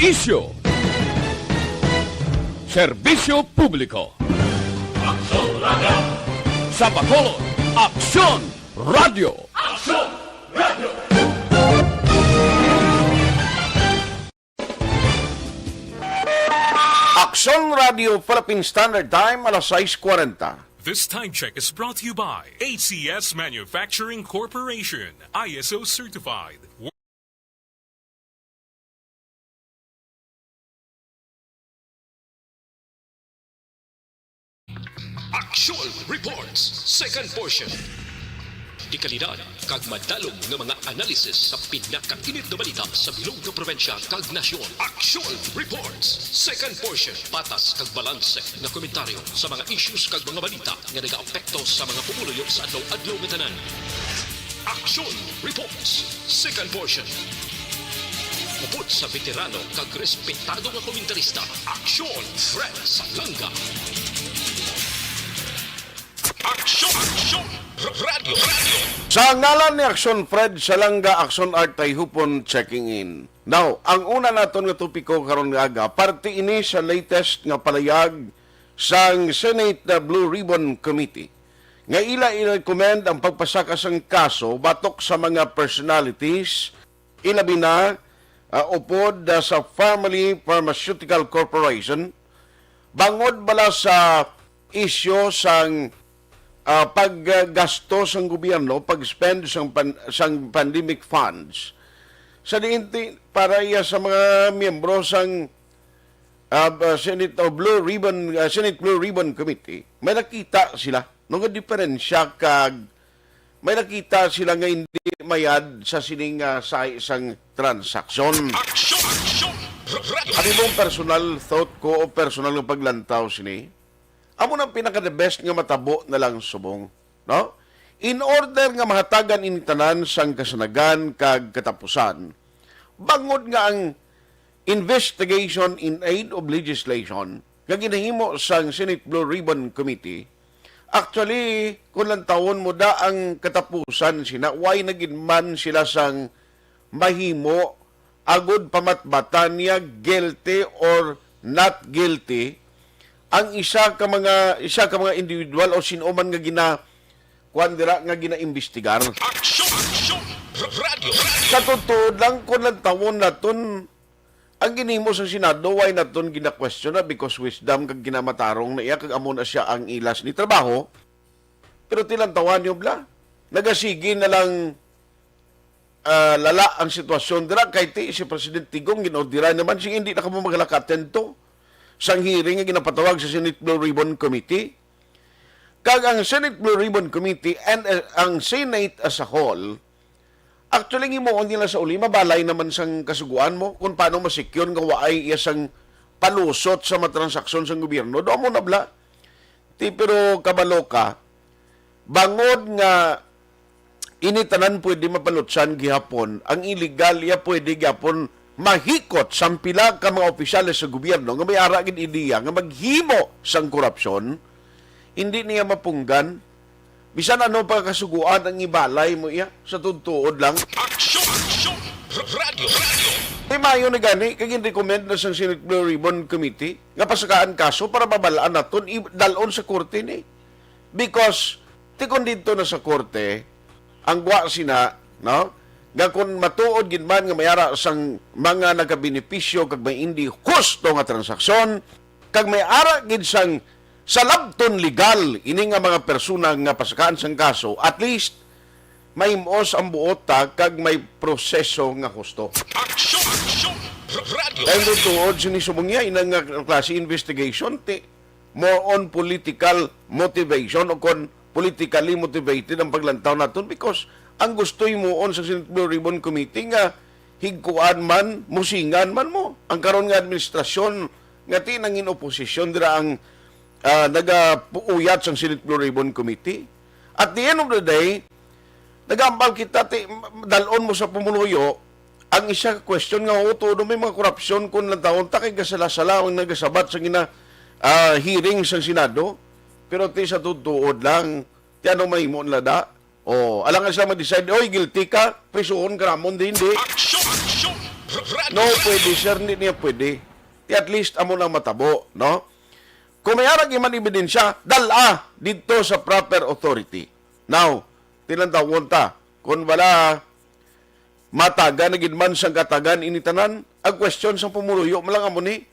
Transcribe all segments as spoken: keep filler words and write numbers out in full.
Isyu. Serbisyo publiko. Aksyon Radio. Sa Bacolod, Aksyon Radio. Aksyon Radio. Aksyon Radio Philippine Standard Time, alas sais kwarenta. This time check is brought to you by A C S Manufacturing Corporation, I S O certified. Aksyon Reports, second portion. Dekalidad kag madalom nga mga analysis sa pinakainit nga balita sa bilog nga probinsya kag nasyon. Aksyon Reports, second portion. Patas kag balanse nga komentaryo sa mga issues kag mga balita nga nagaapekto sa mga pumuluyo sa adlaw-adlaw nga tanan. Aksyon Reports, second portion. Upod sa veterano kag respetado nga komentarista, Aksyon Fred Salanga. Aksyon! Aksyon! Radyo! Radyo! Sa ngalan ni Aksyon Fred Salanga, Aksyon Art Tayhupon, checking in. Now, ang una naton nga topiko karon nga aga, parte ini sa latest nga palayag sang Senate Blue Ribbon Committee nga ila i-recommend ang pagpasaka sang kaso batok sa mga personalities, ilabi na, ah, upod, ah, sa Family Pharmaceutical Corporation, bangod bala sa isyu sang, ah, paggasto sang gobyerno, pag-spend sang pan-, sang pandemic funds, sa diin ti-, para iya sa mga miyembro sang, ah, ba-, Senate o Blue Ribbon, ah, Senate Blue Ribbon Committee, may nakita sila, no, nga diferensya kag may nakita sila nga hindi mayad sa sining, ah, sa isang transaksyon. Aksyon! Aksyon! Radyo! Abi mong personal thought ko o personal nga paglantaw sini, amo nang pinaka the best nga matabo na lang subong, no? In order nga mahatagan ini tanan sang kasanagan kag katapusan, bangod nga ang investigation in aid of legislation nga ginahimo sang Senate Blue Ribbon Committee, actually, kung lantawon mo da ang katapusan sina, why na gid man sila sang mahimo agud pamatbatan niya guilty or not guilty ang isa ka mga, isa ka mga individual o sino man nga gina-, kuwan dira nga ginaimbestigar. Aksyon! Aksyon! Radyo! Radyo! Sa totoo lang, kung lantawon naton, ang ginhimo sang Senado, why naton gina-question na because wisdom kag ginamatarong na iya, kag amo na siya ang ilas ni trabaho. Pero tilantawan niyo bla, nagasigi na lang, ah, lala ang sitwasyon dira, kay ti si President Digong ginordiran naman sing hindi na kamo magalaka-attend to sang hearing nga ginapatawag sa Senate Blue Ribbon Committee. Kag ang Senate Blue Ribbon Committee and, uh, ang Senate as a whole, actually, ang himuon nila sa uli, mabalay naman sang kasuguan mo kung paano ma-secure nga waay iya sang palusot sa mga transaksyon sang gobyerno. Do mo na bla. Ti, pero kabalo ka, bangod nga ini tanan pwede mapalutsan gihapon, ang illegal iya pwede gihapon mahikot sang pila ka mga opisyales sa gobyerno nga may ara gid ideya nga maghimo sang korupsyon, hindi niya mapunggan. Bisan ano pa kasuguan ang ibalay mo iya, sa tuod-tuod lang. Aksyon! Aksyon! Radyo! Radyo! Di mayo na gani, kag in-recommend na sang Senate Blue Ribbon Committee nga pasakaan kaso para mabalaan naton, i-, dal-on sa korte ni. Because, ti kon didto na sa korte, ang gwa sina, no? Nga kon matuod gid man nga may ara sang mga nagabenepisyo kag may indi husto nga transaksyon, kag may ara gid sang salabton legal ini nga mga persona nga pasakaan sang kaso, at least mahim-os ang buot ta kag may proseso nga husto. Aksyon! Aksyon! Radyo! Kay ang tuod sini subong niya, ina nga klase investigation, ti, more on political motivation o kon politically motivated ang paglantaw naton, because ang gusto himuon sa Senate Blue Ribbon Committee nga higkuan man, musingan man mo. Ang karon nga administrasyon nga ti nangin oposisyon dira ang, ah, nagapuuyat sang Senate Blue Ribbon Committee. At the end of the day, nagambal kita ti dal-on mo sa pumuluyo ang isa ka question nga, oo, tuod may mga korupsyon kung lantawon ta kay gasala-sala ang nagasabat sa gina, ah, hearing sa Senado. Pero ti sa tuod lang, ti ano mahimo nila da? Oh, alangan sila mag-decide, "Oy, guilty ka, prisuhon ka namon," di, hindi. Aksyon! Aksyon! No, pwede, sir, hindi niya pwede. Di at least amo nang matabo, no? Kung may arag man ebidensya, dala dito sa proper authority. Now, tinantawon ta, kung wala matagan na gid man sang katagan ini tanan, ang question sang pumuluyo man lang amo ni,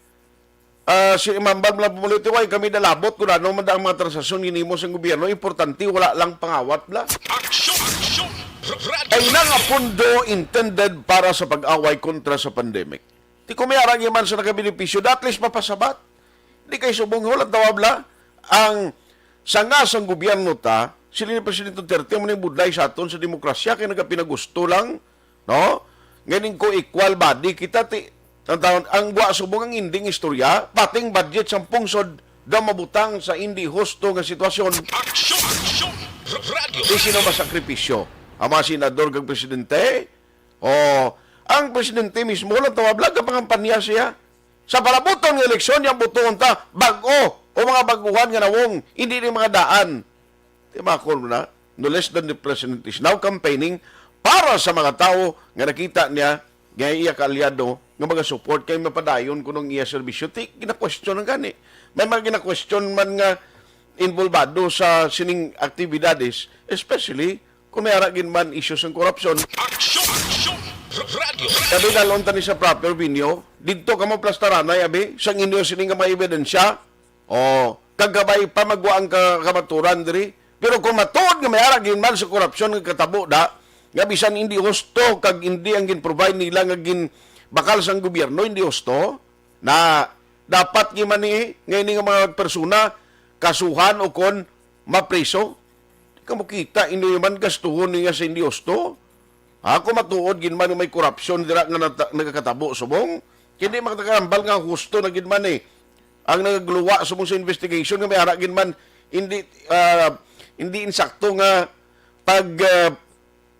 ah, si Imambal man lang pumuluyo, "Tiway, kami dalabot kung ano man ang mga transaksyon ginimo sang gobyerno, importante wala lang pangawat bla." Aksyon! Aksyon! Radyo! Ay na nga pondo intended para sa pag-away kontra sa pandemic. Ti kung may arang man sa nakabenepisyo, at least mapasabat. Di kay subong, wala tawab la. Ang sanga sang gobyerno ta, sila ni Presidente Duterte, mo ni budlay sa aton sa demokrasya, kay nagapinagusto lang, no? Ngayon ko equal body kita, ti, ang taon, ang gwa subong ang ending istorya, pating budget sang pungsod daw mabutang sa hindi husto nga sitwasyon. Aksyon! Aksyon! Radyo! Di sino masakripisyo? Ang mga senador kag presidente? O, ang presidente mismo lang tawag lang kapangampanya siya. Sa palabuton nga eleksyon, yang butuon ta, bag-o, o mga baguhan nga nawong, hindi ni mga daan. Timakon mo na, no less than the president is now campaigning para sa mga tao nga nakita niya nga iya kaalyado nga mga support kay mapadayon kunong iya serbisyo. Ti, gina-question ang gani. May mga gina-question man nga involvado sa sining aktibidades, especially kung may ara gid man issues ng korupsyon. Aksyon! Aksyon! Radyo! Sabi dalon tani sa proper venue, didto ka mo plastaranay, abi, sang inyo sini nga mga ebidensya. O, kag kabay pa magwa ang ka-, kamaturan diri. Pero kung matuod nga may ara gid man sa korupsyon nga katabo da, nga bisan hindi husto kag hindi ang gin-provide nila nga gin-, bakal sang gobyerno, hindi husto, na dapat gid man ni, nga ini nga mga persona kasuhan o kon mapriso. Di ka mo kita, inyo man gastuhon niya sa hindi husto. Ha, kung matuod gid man may korupsyon dira nga nata-, nagakatabo subong, hindi makatakambal nga husto na gid man eh. Ang nagagluwa subong sa investigation nga may ara gid man hindi, ah, hindi insakto nga pag, ah,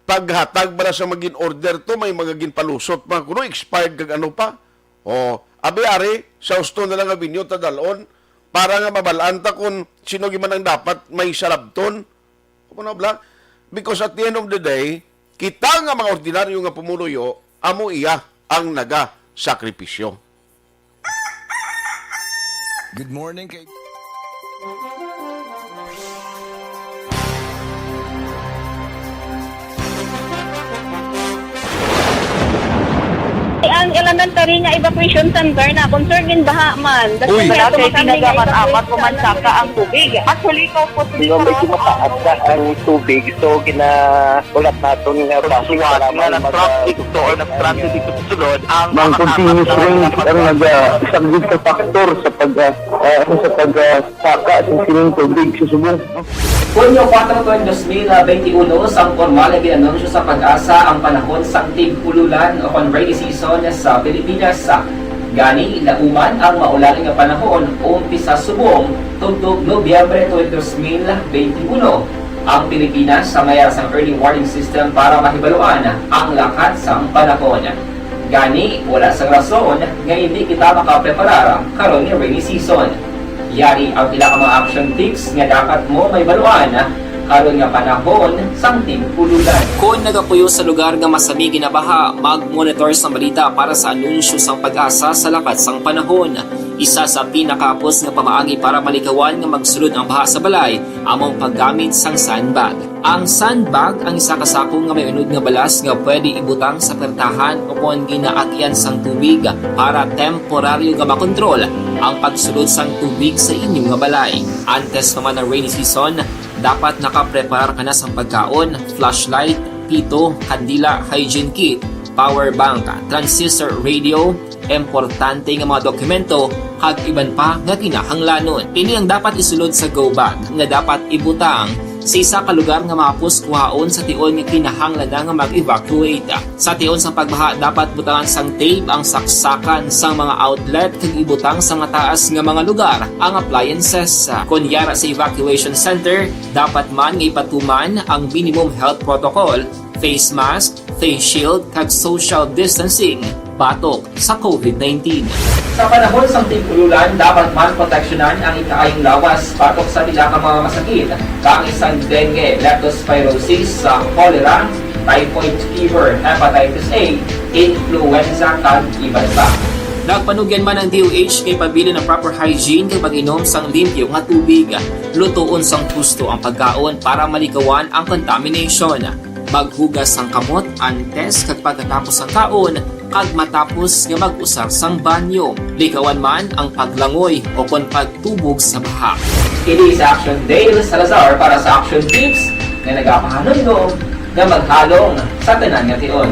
paghatag bala sa magin order to, may mga ginpalusot pa kuno, expired kag ano pa. O, abi ari, sa husto na lang nga venue ta dalon para nga mabalaan ta kung sino gid man ang dapat may sarabton. Amo na bala? Because at the end of the day, kita nga mga ordinaryo nga pumuluyo, amo iya ang nagasakripisyo. Good morning kay Ang elementary nga evacuation center na concern gin baha man. Uy. Wala kay tinaga man apat ko man saka ang tubig. Actually, ko po Medyo mataas na ang tubig, so gina-, ulat naton nga bus nga nag-truck dito or nag-transit dito sa sulod ang Mang continuous rain ang nag-, ah, isang big factor sa pag, ah, ah, sa pag, ah, saka sa sining tubig sa subong. Hunyo kuwatro, dos mil benti uno, sang pormal nga gin-anunsyo sa PAGASA ang panahon sang tig-ululan o kon rainy season sa Pilipinas. Gani, lauman ang maulan nga panahon, umpisa subong tubtob Nobyembre twenty twenty-one. Ang Pilipinas sa mayar sang early warning system para mahibaluan ang lakat sang panahon. Gani, wala sang rason nga indi kita makapreparar karon nga rainy season. Yari ang pila ka mga action tips nga dapat mo mahibaluan karon nga panahon sang tig-ululan. Kon nagapuyo sa lugar nga masami ginabaha, mag-monitor sang balita para sa anunsyo sang PAGASA sa lakat sang panahon. Isa sa pinakahapos nga pamaagi para malikawan nga magsulod ang baha sa balay amo ang paggamit sang sandbag. Ang sandbag ang isa ka sako nga may unod nga balas nga pwede ibutang sa pertahan o kon ginaagyan sang tubig para temporaryo nga makontrol ang pagsulod sang tubig sa inyo nga balay. Antes pa man ang rainy season, dapat nakapreparar ka na sang pagkaon, flashlight, pito, kandila, hygiene kit, power bank, transistor radio, importante nga mga dokumento, kag iban pa nga kinahanglanon. Ini ang dapat isulod sa go bag nga dapat ibutang sa isa ka lugar nga mahapos kuhaon sa tion nga kinahanglan na nga mag-evacuate. Sa tion sa pagbaha, dapat butangan sang tape ang saksakan sang mga outlet kag ibutang sa mataas nga mga lugar ang appliances. Kon yara sa evacuation center, dapat man nga ipatuman ang minimum health protocol, face mask, face shield, kag social distancing batok sa COVID nineteen. Sa panahon sang tig-ululan, dapat man proteksyonan ang ikaayong lawas batok sa pila ka mga masakit, kaangay sang dengue, leptospirosis, sa cholera, typhoid fever, hepatitis A, influenza, kag iban pa. Nagpanugyan man ang D O H nga ipabilin ang proper hygiene kag pag-inom sang limpyo nga tubig. Lutoon sang husto ang pagkaon para malikawan ang contamination. Maghugas sang kamot antes kag pagkatapos sang kaon kag matapos nga mag-usar sang banyo. Likawan man ang paglangoy o kon pagtubog sa baha. Ini si Action Dale Salazar para sa Action Tips nga nagapahanumdom nga maghalong sa tanan nga tion.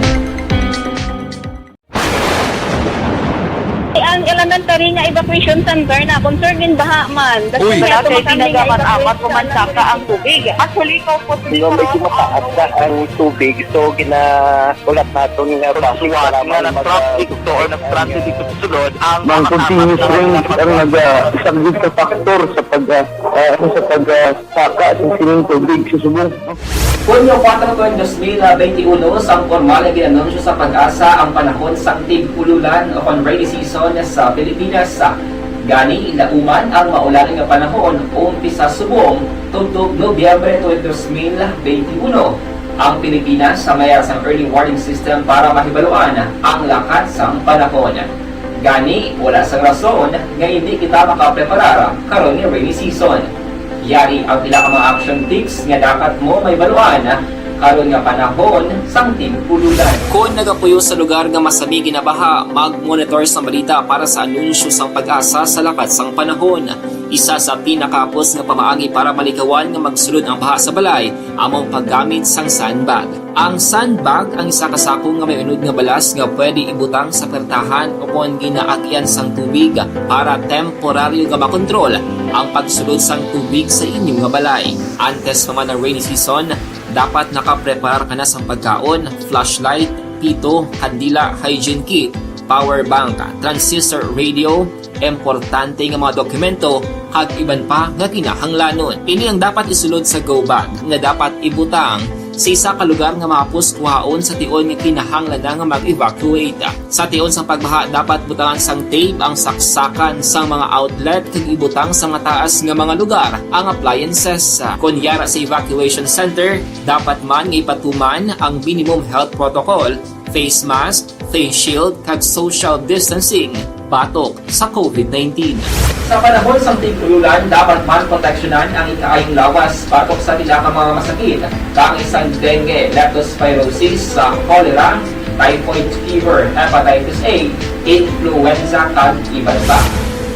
Ang elementary nga evacuation center na concerned in baha man. Uy! Wala kay tinaga man amat pumansaka ang tubig. Actually, ikaw po, Di ba, medyo mataas na ang tubig, so gina-, ulat naton nga Pag suwat nga nag-transit to or nag-transit dito sa sulod, ang Mang continuous rain ang naga-, isa gid ka factor sa pag, ah, ah, ano, sa pag, ah, saka sa sining tubig sa subong. Hunyo kuwatro, twenty twenty-one, sang pormal nga gin-anunsyo sa PAGASA ang panahon sang tig-ululan o kon rainy season sa Pilipinas. Gani, lauman ang maulan nga panahon umpisa subong tubtob Nobyembre twenty twenty-one. Ang Pilipinas sa mayara sang early warning system para mahibaluan ang lakat sang panahon. Gani, wala sang rason nga hindi kita makapreparar karon nga rainy season. Yari ang pila ka mga action tips nga dapat mo mahibaluan karon nga panahon sang tig-ululan. Kon nagapuyo sa lugar nga masami ginabaha, mag-monitor sa balita para sa anunsyo sang PAGASA sa lakat sang panahon. Isa sa pinakahapos nga pamaagi para malikawan nga magsulod ang baha sa balay amo ang paggamit sang sandbag. Ang sandbag ang isa ka sako nga may unod nga balas nga pwede ibutang sa pertahan o kon ginaagyan sang tubig para temporaryo nga makontrol ang pagsulod sang tubig sa inyo nga balay. Antes pa man ang rainy season, dapat nakapreparar ka na sang pagkaon, flashlight, pito, kandila, hygiene kit, power bank, transistor radio, importante nga mga dokumento, kag iban pa nga kinahanglanon. Ini ang dapat isulod sa go bag nga dapat ibutang sa isa ka lugar nga mahapos kuhaon sa tion nga kinahanglan na nga mag-evacuate. Sa tion sang pagbaha, dapat butangan sang tape ang saksakan sang mga outlet kag ibutang sa mataas nga mga lugar ang appliances. Kon yara sa evacuation center, dapat man nga ipatuman ang minimum health protocol, face mask, face shield, kag social distancing batok sa COVID nineteen. Sa panahon sang tig-ululan, dapat man proteksyonan ang ikaayong lawas batok sa pila ka mga masakit, kaangay sang dengue, leptospirosis, sa cholera, typhoid fever, hepatitis A, influenza, kag iban pa.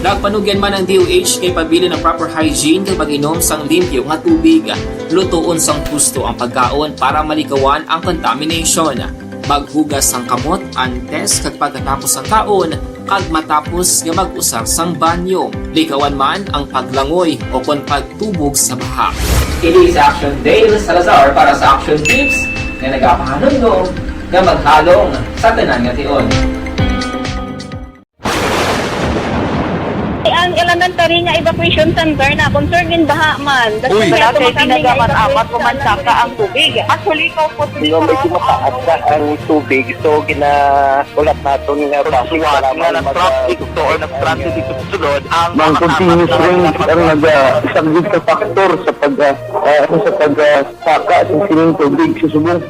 Nagpanugyan man ang D O H nga ipabilin ang proper hygiene kag pag-inom sang limpyo nga tubig. Lutoon sang husto ang pagkaon para malikawan ang contamination. Maghugas sang kamot antes kag pagkatapos sang kaon, kag matapos nga mag-usar sang banyo. Likawan man ang paglangoy o kon pagtubog sa baha. Ini si Action Dale Salazar para sa Action Tips nga nagapahanumdom nga maghalong sa tanan nga tion. Ang elementary nga evacuation center na concerned in baha man. Uy! Wala kay tinaga man amat pumansaka ang tubig. Actually, ikaw po, Di ba, medyo mataas na ang tubig, so gina-, ulat naton nga pag-, suwat nga nag-transit to or nag-transit dito sa sulod, ang Mang mga continuous tapat na rain ang naga-, isa gid ka factor sa pag, ah, ah, ano, sa pag, ah, saka sa sining tubig sa subong.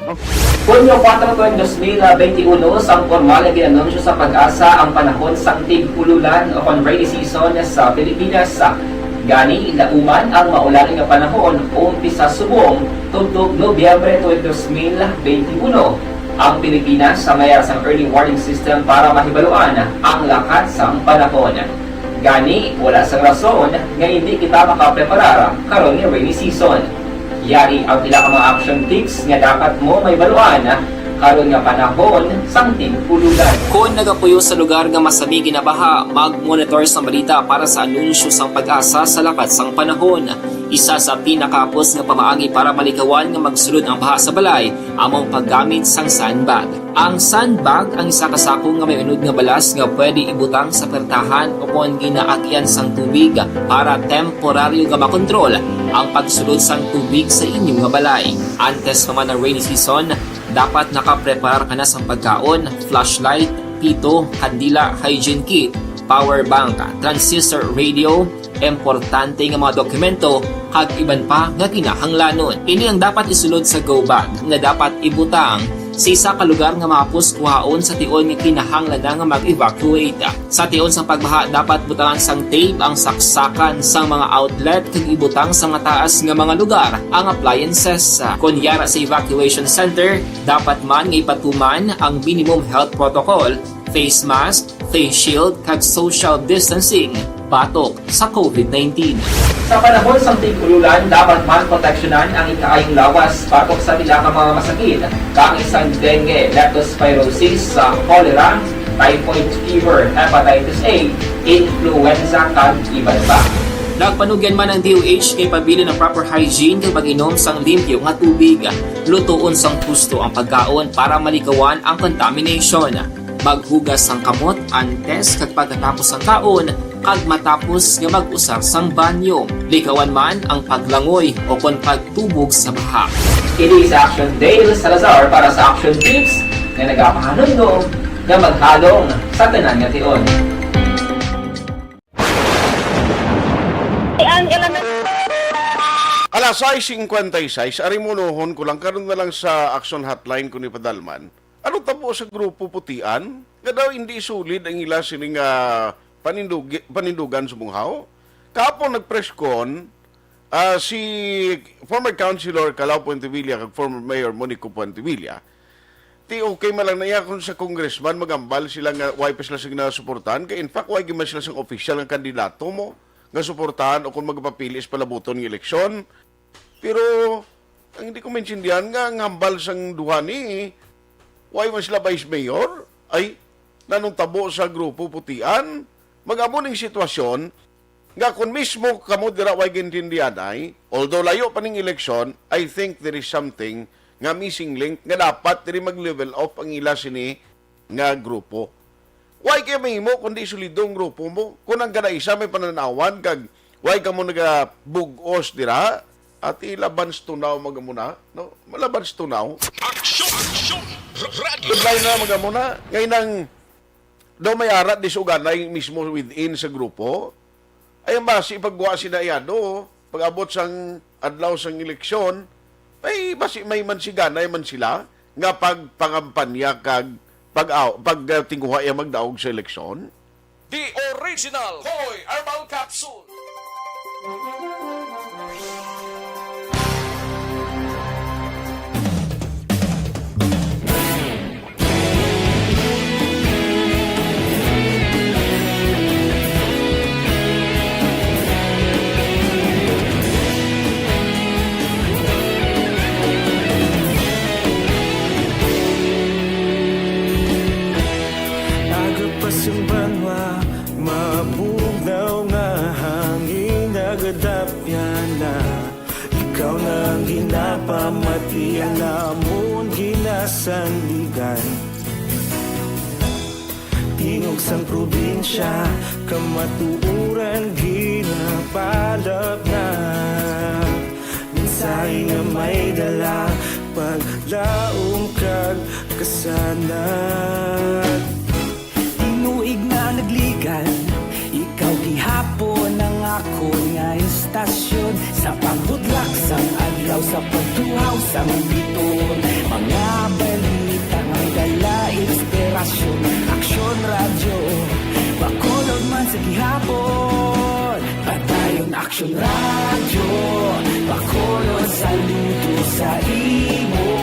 Hunyo kuwatro, twenty twenty-one, sang pormal nga gin-anunsyo sa PAGASA ang panahon sang tig-ululan o kon rainy season sa Pilipinas. Gani, lauman ang maulan nga panahon umpisa subong tubtob Nobyembre twenty twenty-one. Ang Pilipinas sa mayara sang early warning system para mahibaluan ang lakat sang panahon. Gani, wala sang rason nga hindi kita makapreparar karon nga rainy season. Yari ang pila ka mga action tips nga dapat mo mahibaluan karon nga panahon sang tig-ululan. Kon nagapuyo sa lugar nga masami ginabaha, mag-monitor sa balita para sa anunsyo sang PAGASA sa lakat sang panahon. Isa sa pinakahapos nga pamaagi para malikawan nga magsulod ang baha sa balay amo ang paggamit sang sandbag. Ang sandbag ang isa ka sako nga may unod nga balas nga pwede ibutang sa pertahan o kon ginaagyan sang tubig para temporaryo nga makontrol ang pagsulod sang tubig sa inyo nga balay. Antes pa man ang rainy season, dapat nakapreparar ka na sang pagkaon, flashlight, pito, kandila, hygiene kit, power bank, transistor radio, importante nga mga dokumento, kag iban pa nga kinahanglanon. Ini ang dapat isulod sa go bag nga dapat ibutang Sa isa ka lugar nga mahapos kuhaon sa tion nga kinahanglan na nga mag-evacuate. Sa tion sang pagbaha, dapat butangan sang tape ang saksakan sang mga outlet kag ibutang sa mataas nga mga lugar ang appliances. Kon yara sa evacuation center, dapat man nga ipatuman ang minimum health protocol, face mask, face shield, kag social distancing batok sa covid nineteen. Sa panahon sang tig-ululan, dapat man proteksyonan ang ikaayong lawas batok sa pila ka mga masakit, kaangay sang dengue, leptospirosis, sa cholera, typhoid fever, hepatitis A, influenza, kag iban pa. Nagpanugyan man ang D O H nga ipabilin ang proper hygiene kag pag-inom sang limpyo nga tubig. Lutoon sang husto ang pagkaon para malikawan ang contamination. Maghugas sang kamot antes kag pagkatapos sang kaon, kag matapos nga mag-usar sang banyo. Likawan man ang paglangoy o kon pagtubog sa baha. Ini si Action Dale Salazar para sa Action Tips nga nagapahanumdom nga maghalong sa tanan nga tion. Ang element Alas sais singkwenta y sais, ari mo unohon ko lang, karon na lang sa Action Hotline ko ni Padalman. Ano tabo sa grupo putian? Nga daw hindi solid ang ila sini nga panindugi-, panindugan sa bunghaw? Kahapon nag-press con, ah, si former Councilor Calao Puentevilla kag former Mayor Monico Puentevilla. Ti okay man lang na iya kung sa congressman magambal sila nga why pa sila sing nasuportahan. Kay in fact, why man sila sang official nga kandidato mo nga suportahan o kung magpapili sa palabuton nga eleksyon. Pero ang hindi ko maintindihan nga ang hambal sang duha ni, why man sila vice mayor? Ay, nanong tabo sa grupo putian? Mag-amo ning sitwasyon nga kung mismo kamo dira way gintindihan ay, although layo pa ning eleksyon, I think there is something nga missing link nga dapat diri mag-level off ang ila sini nga grupo. Way kay mahimo kundi solidong grupo mo. Kung ang kada isa may pananawan kag way kamo nagabug-os dira, ati laban sa tunaw magamuna, no? Malaban sa tunaw. Aksyon! Aksyon! Radyo! Goodbye na magamuna. Ngay nang daw may arat di suganay mismo within sa grupo. Ay ang basi pagwa sina Iado, pag-abot sang adlaw sang eleksyon, ay basi may mansiganay man sila nga pagpangampanya kag pag pagtinguha iya magdaog sa eleksyon. The original Hoy Herbal Capsule. Aga pa sing banwa, mabugnaw nga hangin nagadapyan na. Ikaw na ang ginapamatian namon ginasandigan. Tingog sang probinsya, kamatuoran ginapalapnag. Mensahe nga may dala, paglaom kag kasanag. Tinuig na nagligan, ikaw gihapon ang akon nga istasyon. Sa pagbudlak sang adlaw, sa pagtuhaw sang bituon, mga balita nga may dala inspirasyon. Aksyon Radyo, Bacolod man sa gihapon. Padayon Aksyon Radyo, Bacolod, saludo sa imo.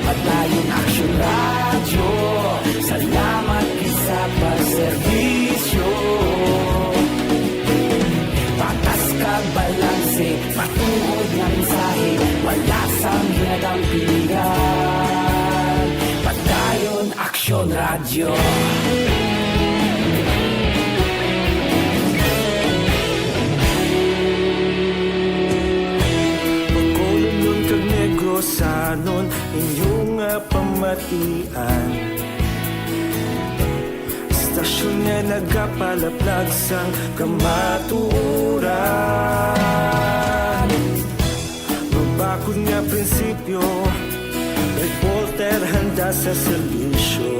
Padayon Aksyon Radyo, salamat gid sa pagserbisyo. Patas kag balanse, matuod nga mensahe, wala sang ginadampigan. Padayon Aksyon Radyo. Bacolodnon kag Negrosanon, inyo nga pamatian. Istasyon nga nagapalaplag sang kamatuoran. Mabakod nga prinsipyo, reporter handa sa serbisyo.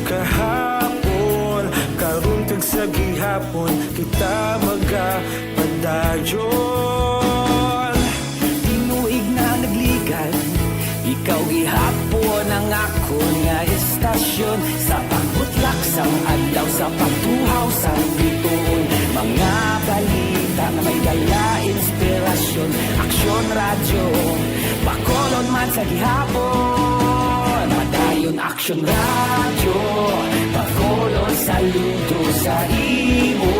Kahapon, karon kag sa gihapon, kita magapadayon. Tinuig na nagligan, Ikaw gihapon ang akon nga istasyon, sa pagbutlak sang adlaw, sa pagtuhaw sang bituon, mga balita nga may dala inspirasyon. Aksyon Radyo, Bacolod man sa gihapon. Padayon Aksyon Radyo, Bacolod saludo sa imo.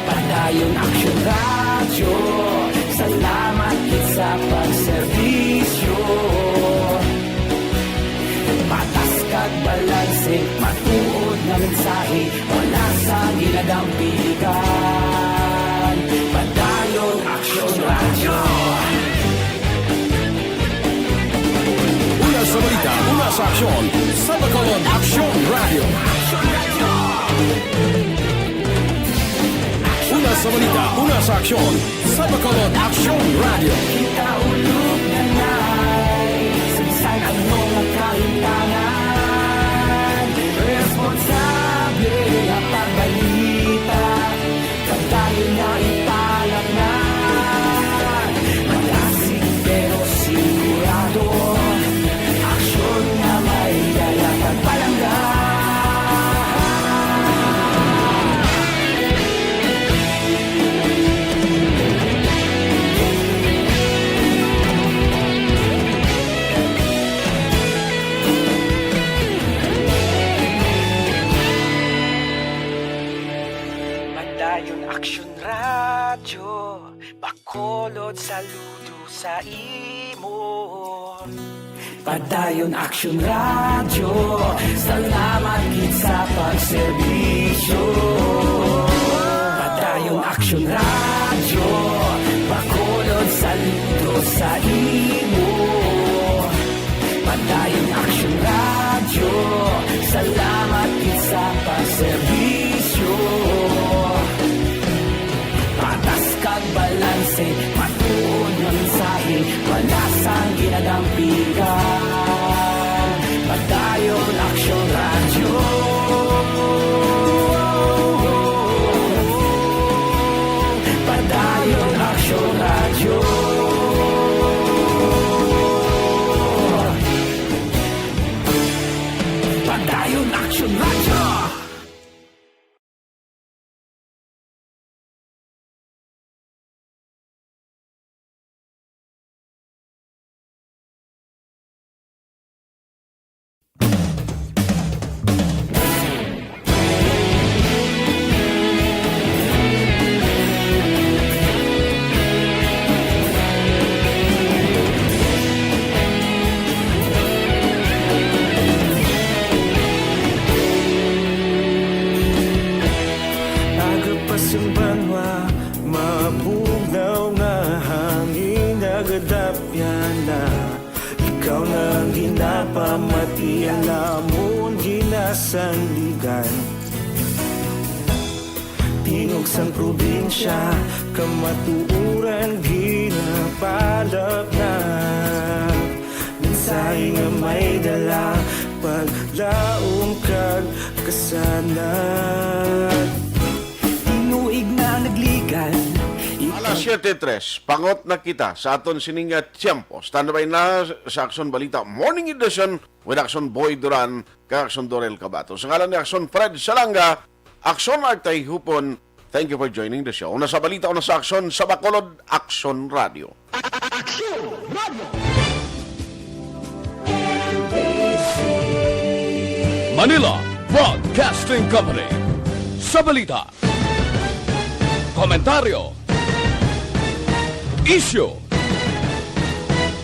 Padayon Aksyon Radyo, salamat gid sa pagserbisyo. Patas kag balanse, matuod nga mensahe, wala sa ginadampigan. Padayon Aksyon Radyo. Una sa balita, una sa aksyon, sa Bacolod Aksyon Radyo. Una sa balita, una sa aksyon, sa Bacolod Aksyon Radyo. Kita ulog na nai, sa bisan ano nga kahimtangan, responsable nga pagbalita. Padayon nga ipalatngan, malasig pero sigurado, aksyon nga may dala kag palangga. Padayon Aksyon Radyo, Bacolod saludo sa imo. Padayon Aksyon Radyo, salamat gid sa pagserbisyo. Padayon Aksyon Radyo, Bacolod saludo sa imo. Padayon Aksyon Radyo, salamat gid sa pagserbisyo. Patas kag balanse, matuod nga mensahe, wala sang ginadampigan. Padayon Aksyon Radyo. Padayon Aksyon Radyo. Padayon Aksyon Radyo. Aga pa sing banwa, mabugnaw nga hangin nagadapyan na. Ikaw na ang ginapamati, ang amon ginasandigan. Tingog sang probinsya, kamatuoran ginapalapnap. Mensahe nga may dala, paglaom kag kasanag. Tinuig na nagligan. Alas siete tres, pangot na kita sa aton sining nga tiyempo. Standby na sa Aksyon Balita Morning Edition with Aksyon Boy Duran kag Aksyon Dorel Cabato. Sa ngalan ni Aksyon Fred Salanga, Aksyon Art Tayhupon, thank you for joining the show. Una sa balita, una sa aksyon, sa Bacolod, Aksyon Radio. Aksyon Radio. Manila Broadcasting Company. Sa balita, komentaryo, isyu,